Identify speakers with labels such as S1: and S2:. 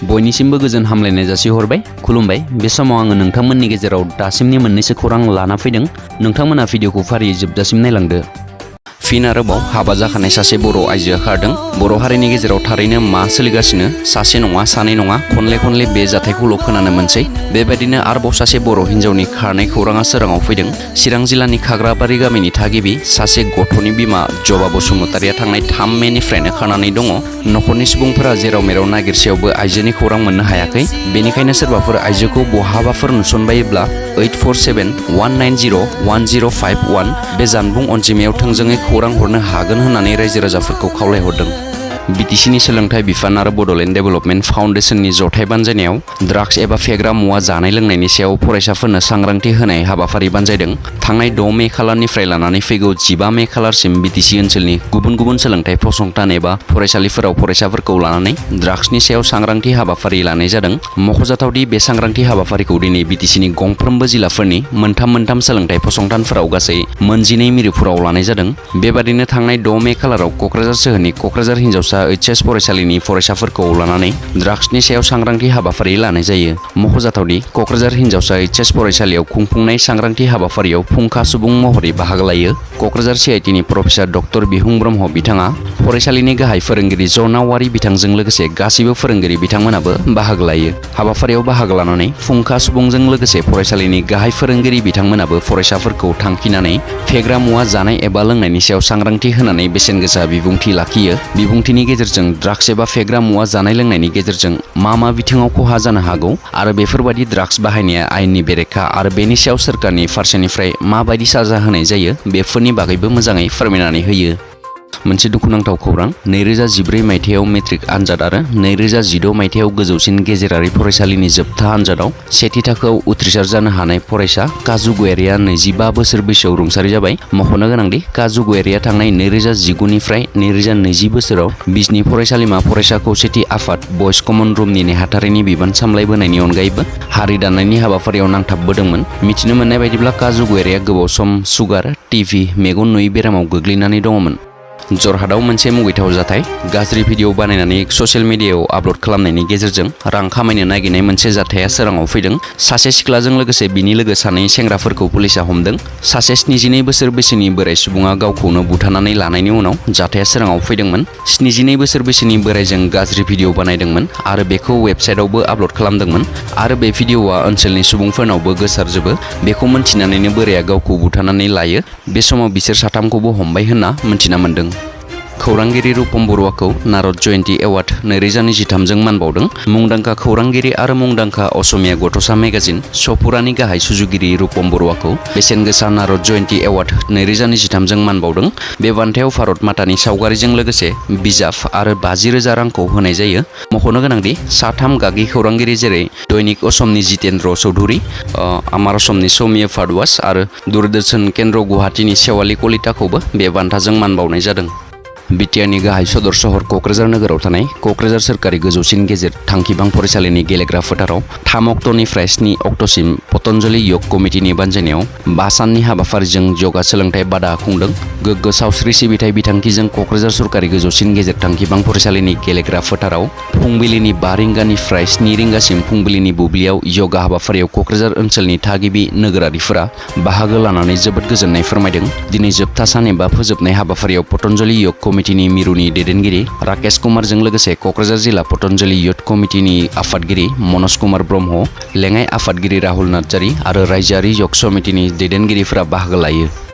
S1: बयनिसिमबो गोजोन हामलायनाय जासिहरबाय खुलुमबाय बे समाव आङो नोंथांमोननि गेजेराव दासिमनि मोननैसो खौरां लाना फैदों नोंथांमोना भिडिअखौ फारियै जोबजासिम नायलांदो फिन आरोबाव हाबा जाखानाय सासे बर' आइजोआ खारदों बर' हारिनि गेजेराव थारैनो मा सोलिगासिनो सासे नङा सानै नङा खनले बे जाथायखौल' खोनानो मोनसै बेबायदिनो आरोबाव सासे बर' हिन्जावनि खारनाय खौराङा सोराङाव फैदों चिरां जिल्लानि खाग्राबारि गामिनि थागिबि सासे गथ'नि बिमा जबा बसुमतारिया थांनाय 3 मेनिफ्रायनो खानानै दङ नखरनि सुबुंफोरा जेराव मेराव नागिरसेयावबो आइजोनि खौरां मोननो हायाखै बेनिखायनो सोरबाफोर आइजोखौ बहाबाफोर नुसनबायोब्ला 8471901051 बे जानबुं अनजिमायाव थोंजोङै खौरां हरनो हागोन होननानै रायजो राजाफोरखौ खावलायहरदों बिटिसिनि सोलोंथाइ बिफान आरो बड'लेण्ड डेभेलपमेन्ट फाउन्डेसननि जथाय बानजायनायाव ड्राग्स एबा फेग्रा मुवा जानाय लोंनायनि सायाव फरायसाफोरनो सांग्रांथि होनाय हाबाफारि बानजायदों थांनाय 6 मे खालारनिफ्राय लानानै फैगौ 15 मे खालारसिम बिटिसि ओनसोलनि गुबुन सोलोंथाइ फसंथान एबा फरायसालिफोराव फरायसाफोरखौ लानानै ड्राग्सनि सायाव सांग्रांथि हाबाफारि लानाय जादों मख'जाथावदि बे सांग्रांथि हाबाफारिखौ दिनै बिटिसिनि गंफ्रोमबो जिल्लाफोरनि मोनथाम सोलोंथाइ फसंथानफोराव गासै 12 मिरुफोराव लानाय जादों बेबादिनो थांनाय 6 मे खालाराव क'क्राझार सोहोरनि क'क्राझार हिन्जावसा HS फरायसालिनि फरायसाफोरखौ लानानै ड्राग्सनि सायाव सांग्रांथि हाबाफारि लानाय जायो मख'जाथावदि क'क्राझार हिन्जावसा HS फरायसालियाव खुंफुंनाय सांग्रांथि हाबाफारियाव फुंखा सुबुं महरै बाहागो लायो क'क्राझार CITनि प्रफेसार डक्टर बिहुं ब्रह्म बिथाङा फरायसालिनि गाहाय फोरोंगिरि ज' नावारि बिथांजों लोगोसे गासिबो फोरोंगिरि बिथांमोनाबो बाहागो लायो हाबाफारियाव बाहागो लानानै फुंखा सुबुंजों लोगोसे फरायसालिनि गाहाय फोरोंगिरि बिथांमोनाबो फरायसाफोरखौ थांखिनानै फेग्रा मुवा जानाय एबा लोंनायनि सायाव सांग्रांथि होनानै बेसेन गोसा बिबुंथि लाखियो बिबुंथिनि गेजेरजों ड्राग्स एबा फेग्रा मुवा जानाय लोंनायनि गेजेरजों मा बिथिङाव खहा जानो हागौ आरो बेफोरबायदि ड्राग्स बाहायनाया आयेननि बेरेखा आरो बेनि सायाव सोरखारनि फारसेनिफ्राय माबायदि साजा होनाय जायो बेफोरनि बागैबो मोजाङै फोरमायनानै होयो मोनसे दुखुनांथाव खौरां 2014 मायथाइयाव मेट्रिक आनजाद आरो 2016 मायथाइयाव गोजौसिन गेजेरारि फरायसालिनि जोबथा आनजादाव सेथि थाखोआव उथ्रिसार जानो हानाय फरायसा काजु गयारिया 25 बोसोर बैसोआव रुंसारि जाबाय मख'नो गोनांदि काजु गयारिया थांनाय 2019 निफ्राय 2020 बोसोराव बिजनि फरायसालिमा फरायसा खौसेथि आफाद बयस कमन रुमनि नेहाथारिनि बिबान सामलायबोनायनि अनगायैबो हारि दानायनि हाबाफारियाव नांथाबबोदोंमोन मिथिनो मोननाय बायदिब्ला काजु गयारिया गोबाव सम सुगार टिभि मेगन नुयै बेरामाव गोग्लैनानै दङमोन जरहाटआव मोनसे मुगैथाव जाथाय गाज्रि भिडिअ बानायनानै ससियेल मिडियायाव आपल'ड खालामनायनि गेजेरजों रां खामायनो नागिरनाय मोनसे जाथाया सोराङाव फैदों सासे सिख्लाजों लोगोसे बिनि लोगो सानै सेंग्राफोरखौ पुलिसा हमदों सासे 72 बोसोर बैसोनि बोराय सुबुङा गावखौनो बुथारनानै लानायनि उनाव जाथाया सोराङाव फैदोंमोन 72 बोसोर बैसोनि बोरायजों गाज्रि भिडिअ बानायदोंमोन आरो बेखौ वेबसाइटआवबो आपल'ड खालामदोंमन आरो बे भिडिअआ ओनसोलनि सुबुंफोरनावबो गोसारजोबो बेखौ मोनथिनानैनो बोराया गावखौ बुथारनानै लायो बे समाव बिसोर साथामखौबो हमबाय होनना मोनथिना मोन्दों खौरांगिरि रुपम बरुवाखौ नारद जयन्ती एवार्ड 2023 जों मान बावदों मुंदांखा खौरांगिरि आरो मुंदांखा असमिया गथ'सा मेगाजिन सपुरानि गाहाय सुजुगिरि रुपम बरुवाखौ बेसेन गोसा नारद जयन्ती एवार्ड 2023 जों मान बावदों बे बान्थायाव भारत मातानि सावगारिजों लोगोसे बिजाब आरो 50,000 रांखौ होनाय जायो मख'नो गोनांदि साथाम गागि खौरांगिरि जेरै दैनिक असमनि जितेन्द्र चौधुरी आमार असमनि सौम्य भारद्वाज आरो दूरदर्शन केन्द्र गुवाहाटीनि सेवाली कलिताखौबो बे बान्थाजों मान बावनाय जादों बिटिआरनि गाहाय सदर सहर क'क्राझार नोगोराव थानाय क'क्राझार सोरखारि गोजौसिन गेजेर थांखिबां फरायसालिनि गेलेग्रा फोथाराव 3 अक्ट'निफ्राय 7 अक्ट'सिम पतन्जलि योग कमिटिनि बानजायनायाव 5 साननि हाबाफारिजों योगा सोलोंथाइ बादा खुंदों गोग्गो सावस्रि सिबिथाय बिथांखिजों क'क्राझार सोरखारि गोजौसिन गेजेर थांखिबां फरायसालिनि गेलेग्रा फोथाराव फुंबिलिनि 5 रिंगानिफ्राय 7 रिंगासिम फुंबिलिनि बुब्लियाव योगा हाबाफारियाव क'क्राझार ओनसोलनि थागिबि नोगोरारिफोरा बाहागो लानानै जोबोद गोजोननाय फोरमायदों दिनै जोबथा सान एबा फोजोबनाय हाबाफारियाव पतन्जलि योग कमिटिनि मिरुनि दैदेनगिरि राकेश कुमारजों लोगोसे क'क्राझार जिल्ला पतन्जलि युथ कमिटिनि आफादगिरि मनज कुमार ब्रह्म लेङाइ आफादगिरि राहुल नार्जारी आरो रायजोआरि योग समितिनि दैदेनगिरिफोरा बाहागो लायो